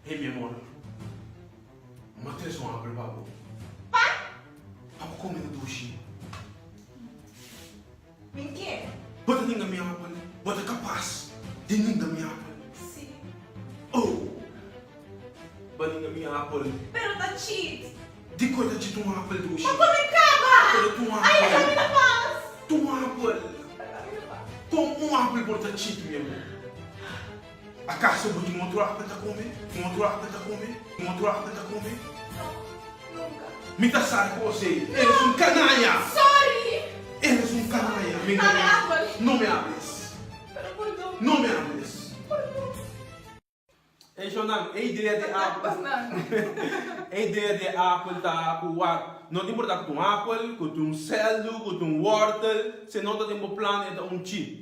Hey mi amor, m'a trese un apel pa bo. Pa? Pa bo come na dushi. Mi ke. Bo ta ninga mi apel? Bo ta kapas di ninga mi apel? Si. Oh! Bo a ninga mi apel. Pero ta cheat. Dikon ta cheat un apel dushi? Pa come kaba! Pero ta un apel. Ay, laga mi na pas! Ta un apel. Laga mi na pas. Kon un apel por ta cheat, mi amor? Akaso bo tin otro apel ta come? Tin otro apel ta come? Tin otro apel ta come? No, nunca. Mi ta sa di cos ey. Eres un canalla! Sorry! Eres un canalla! Mi Dame apel. No me hables. Pero pordon. No me hables. Pordon. Ey shownan, e idea di apel. E idea di apel ta cu wak no ta importa cu ta un apel, cu ta un celdu, cu ta un wortel, si no ta den bo plan e ta un chip.